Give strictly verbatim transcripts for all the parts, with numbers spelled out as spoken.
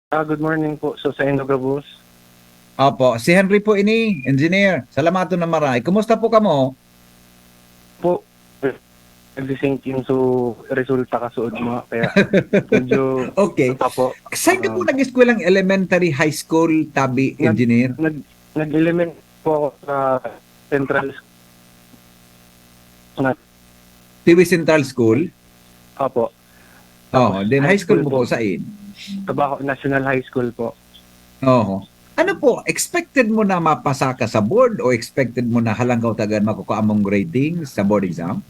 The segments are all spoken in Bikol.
Ah, good morning po. So, sa Indo Gabos Opo, si Henry po ini, engineer. Salamaton na maray. Kumusta po kamo? po, nag-sync in. So, resulta kasuod mo. Kaya, medyo, Okay. Ito po. Saan ka po Ah, nag-eskwela ng elementary, high school, tabi, Nag- engineer? nag, nag-element po ako sa Central School. Na, Tiwi Central School? Opo. Oh, Tapos, then high high school school mo po po. Sain? Tabaco National High School po. Oo. Ano po, expected mo na mapasa ka sa board o expected mo na halangkaw tagan makukuha mong grading sa board exam?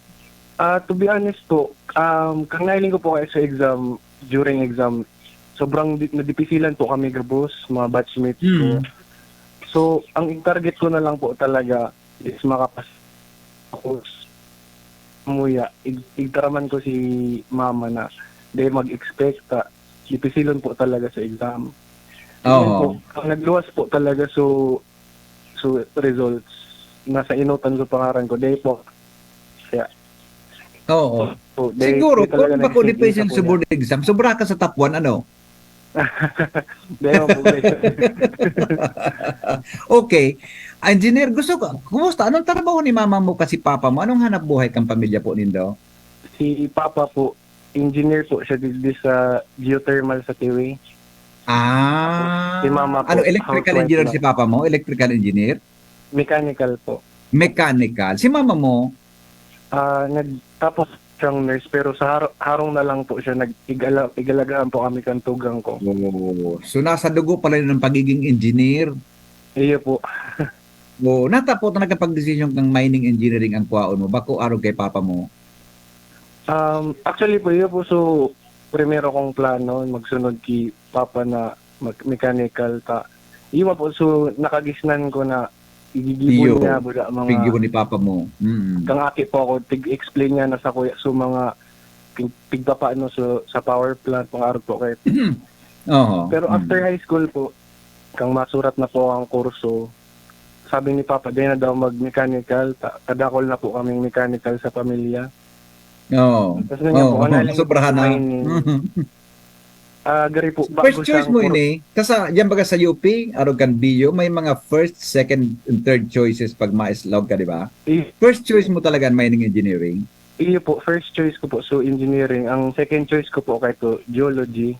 Ah, to be honest po, um, kang nailing ko po kayo sa exam, during exam, sobrang di, nadipisilan po kami gabos, mga batchmates ko. Hmm. So, ang target ko na lang po talaga is makapas ako. Muya, ig, igtaraman ko si mama na dahil mag-expect ta, dipisilon po talaga sa exam. Yun Oo. po, ang nagluwas po talaga so, so results, nasa inutan ko pangaran ko, dahil po, kaya, Oo. po, dahil, Siguro, dahil talaga kung bako nag-sync in depression sa sa kuya. Board exam, sobra ka sa top one, ano? Dahil po, guys. Okay. Engineer, gusto ko, kumusta? Anong trabaho ni mama mo kasi papa mo? Anong hanap buhay kang pamilya po nindo? Si Papa po, engineer po siya digdi sa geothermal sa Tiwi. Ah, Si mama po, ano, electrical housewife engineer lang. Si papa mo? Electrical engineer? Mechanical po. Mechanical. Si mama mo? Ah, nagtapos siyang nurse, pero sa har, harong na lang po siya, nag, igala, igalagaan po kami kan tugang ko. Oh, so nasa dugo pala yun ng pagiging engineer. Iyo po. Oh, natapos na nakapag-desisyon kang mining engineering ang kwaon mo, bako arog kay papa mo. Um, actually po, iyo po, so, primero kong plano, magsunod ki Papa na mag, mechanical ta. Iyo po, so, nakagisnan ko na igigibo Iyo. Niya, buda, mga Pigyo ni papa mo. Mm. Kang aki po ako, tig-explain niya na sa kuya, so, mga pig, pigpapaano so, sa power plant, mga arog po kayo. Oo. Pero Mm. after high school po, kang masurat na po ang kurso, sabi ni Papa, di na daw mag-mechanical, ta, kadakol na po kaming mechanical sa pamilya. Oo. Tas na niya po, Oo, wala lang sobrahan na. mining. Ah, gari po, First choice mo ini, kasi diyan baga sa U P, arog kan B U, may mga first, second, and third choices pag ma-slog ka, di ba? I, First choice mo talaga ang mining engineering? iyo po, first choice ko po, so engineering. Ang second choice ko po, kay to, geology.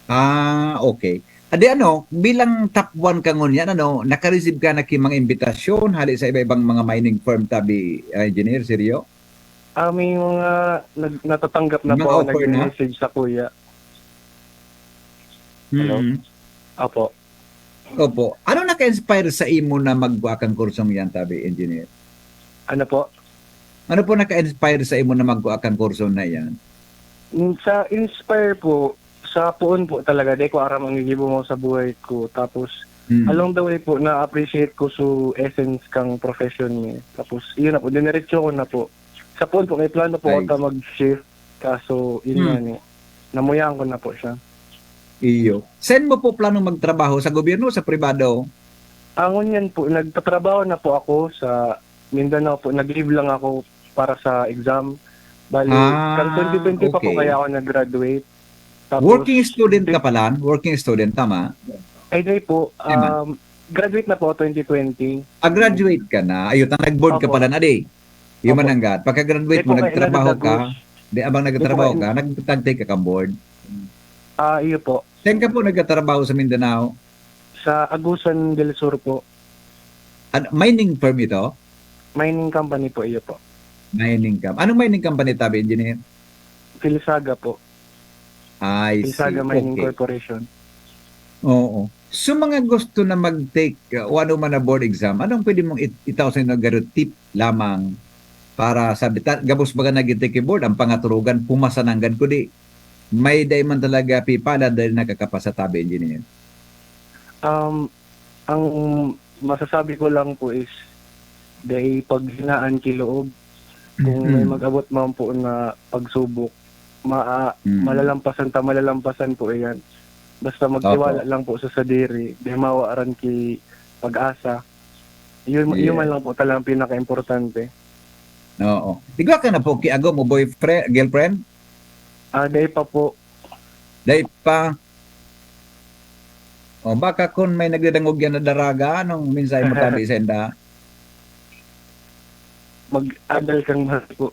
Ah, okay. Adi ano, bilang top one ka ngunyan, ano, naka-receive ka na ki mga imbitasyon hali sa iba-ibang mga mining firm tabi, ah, engineer, seryo? Ah, may mga nag, natatanggap na Mga po, offer na? Nag-message sa kuya. Hello? Mm. Apo. Opo. Ano naka-inspire sa imo na magwa kang kursong yan, tabi, engineer? Ano po? Ano po naka-inspire sa imo na magwa kang kurso na yan? Mm, sa inspire po, sa poon po talaga, di ko aram ang gigibo mo sa buhay ko. Tapos, Mm. along the way po, na-appreciate ko so essence kang profession niya. Tapos, yun na po, diniretso ko na po. Sa poon po, may plano po Ay. ako ta mag-shift. Kaso, yun Hmm. nga ni, namuyaan ko na po siya. Iyo. Saan mo po plano magtrabaho? Sa gobyerno o sa pribado? Ang ngunyan po, nagtatrabaho na po ako sa Mindanao po. Nag-leave lang ako para sa exam. Bali, Ah, kan twenty twenty pa po okay. Kaya ako nag-graduate. Tapos, Working student ka pala? Working student, tama? Ay, di po. Tama. Um, graduate na po ako twenty twenty. Ah, graduate ka na. Ayun, nag-board ka Opo. Pala na, di? Yung Opo. mananggat. Pagka-graduate Di mo, po, nagtrabaho kailan ka. nagdagos? Di, abang Di po, nagtrabaho kailan- ka, nagtagtay ka kang board. Ah, iyo po. Saan ka po nagtatrabaho sa Mindanao? Sa Agusan del Sur po. Ano, mining firm ito? Mining company po, iyo po. Mining company. Anong mining company, tabi, engineer? Philsaga po. I see. Philsaga Mining Okay. Corporation. Oo. So, mga gusto na mag-take, uh, o ano man na board exam, anong pwede mong it-, itaw sa inyo, garo, tip lamang para sa bita-, gabos baga nag-take board, ang pangaturugan, pumasa nanggad, kundi may dai man talaga pipala dahil nakakapasa, tabi, engineer. Um, ang masasabi ko lang po is, dahil paghinaan ki loob, kung may Mm. mag-abot man po na pagsubok, ma, Mm. malalampasan ta, malalampasan po iyan. Basta magtiwala Opo. lang po sa sadiri, di mawaran ki pag-asa. Yun, yun Yeah. man lang po talagang pinaka-importante. Oo. Igwa ka na po ki agom o boyfriend, girlfriend? Ah, dahil pa po. Dai pa. O, baka kun may nagdadangog yan na daraga, anong mensahe mo tabi sainda? Mag-adal kang mahal po.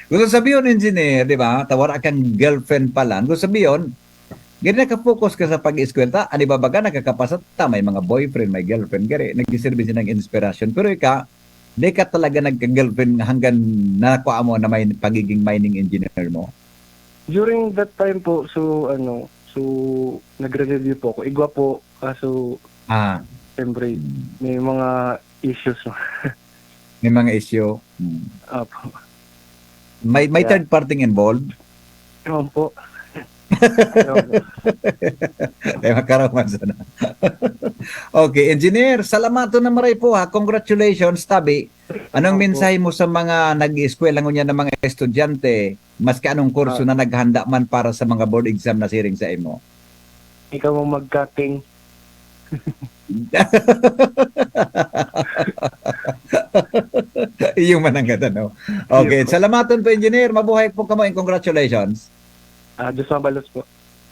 Gusto sabihon, engineer, di ba? Ta wara kang girlfriend pala. Gusto sabihon, gani naka-focus ka sa pag-eskwela. Ta, an iba baga, nakakapasa ta, may mga boyfriend, may girlfriend, gani, nagsiserbi sinang inspirasyon. Pero ika, di ka talaga nagka-girlfriend hanggang nakuha mo na may pagiging mining engineer mo? During that time po, so ano, so nagre-review po ako. Igwa po, kaso Ah, siyempre, mm. May mga issues. May mga issue. Mm. Apo. May, may Yeah. Third party involved? Ewan po. Ewan po. Ay, makaraman sana. Okay, engineer, salamaton na maray po ha. Congratulations, tabi. Anong Opo. Mensahe mo sa mga nag-eskwela ngunyan na mga estudyante, maski anong kurso Ah. Na naghanda man para sa mga board exam na siring sa imo? Ikaw ang mag-cutting. Iyo man ang ganda, no? Okay, Iyo po. Salamaton po, engineer. Mabuhay po kamo and congratulations. Ah, Diyos mabalos po.